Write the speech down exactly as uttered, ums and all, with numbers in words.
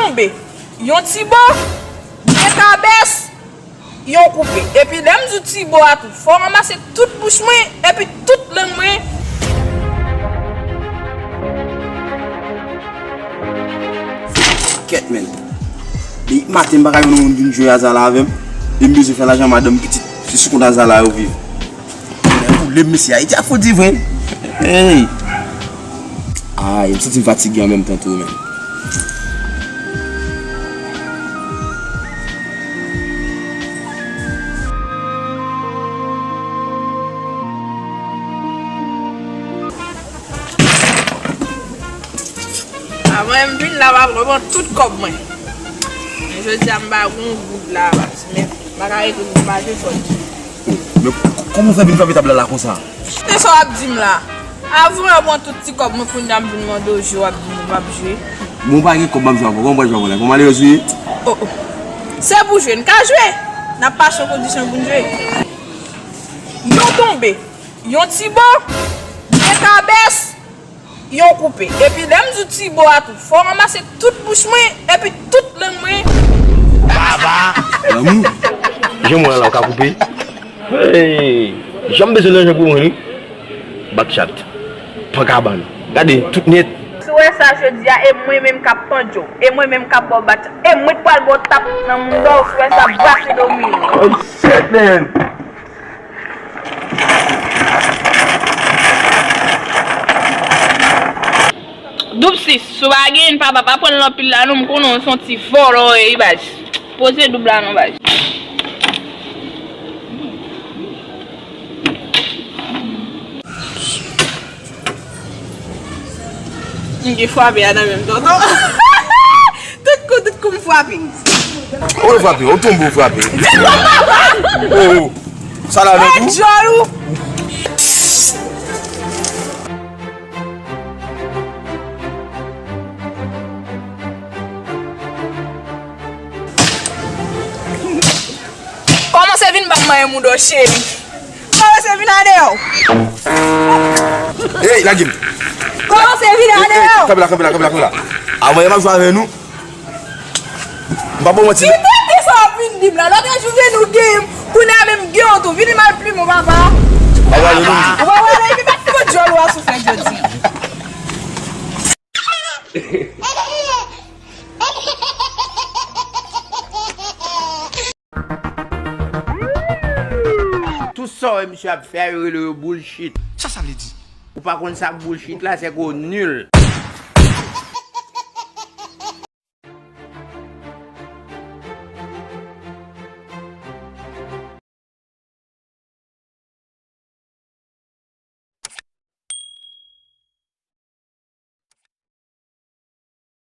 Tonbe, yon ti bo, de kabès, yon koupe. Epi lè m di w ti bo a tou, fò w ranmase tout bouch mwen, epi tout lang mwen. Kèt, men. Depi maten, m pa ka jwenn yon moun vin jwe a Zala avè m. E m bezwen fè lajan madanm pitit. Se sou kont a Zala yo viv. Koule m, mesye, Ayiti ap fou di vre. Hey! Ay, m santi m fatige an menm tan tou, men. Avan m vin la, papa, mwen pran tout kòb mwen. Men jodi a, m pa gon goud la, papa. Men m pa ka rete pou m pa jwe fò. Men k-, k-, kòman w fè vin frape tab la, la konsa? Se sa w ap di m la. Avan w pran tout ti kòb mwen, kounye a m vin mande w jwe, w ap di m ou p ap jwe. Bon, w pa gen kòb, m ap jwe avè w. Kòman m pral jwe avè w la? Kòman malere w ye? Oh, oh. Se pou jwe, n ka jwe. N ap pase yon kondisyon pou n jwe. Yon tonbe, yon ti bo, de kabès, yon koupe. Epi lè m di w ti bo a tou, fò w ranmase tout bouch mwen, epi tout lang mwen. Baba! Lanmou, jan m wè la, w ka koupe. Hey, jan m bezwen lajan pou mwen, wi. Bat chat. Pran kabann. Gade, tout nèt. Si w wè sa jodi a, e mwen menm k ap pandye w. E mwen menm k ap ba w bat chat. E mwen k pral ba w tap nan mouda w, si w wè sa, brase domino. Oh, shit, man. Doub sis, si w pa genyen, papa, pa pran l anpil la non, m konnen w se yon ti vòlò w ye wi baz. Poze doub la non baz. M gen frape a nan men m, tonton. Tout kou, tout kou m frape. Ou frape, ou tonbe, ou frape. Oh, oh. Sa la nan kou? Djòl ou. Kòmanse vin ban m manyen mouda w, cheri. Kòmanse vin adeyò. Hey, lage m. Kòmanse vin adeyò. Kanpe la, kanpe la, kanpe la, kanpe la. Avan, e m ap jwe avè nou. M pa ba w manti. Li tande sa w ap vin di m la. Lòt jou vin ou gen m. Kounye a menm gen w tou. Vini m al plimen w, papa. Papa, vini m di. Ou pa wè la, epi pa fout djòl ou a souflèt jodi. Tout sa w wè misye ap fè a, yo rele yo bullshit. Sa sa vle di? Ou pa konn sa k bullshit la, se ke w nil.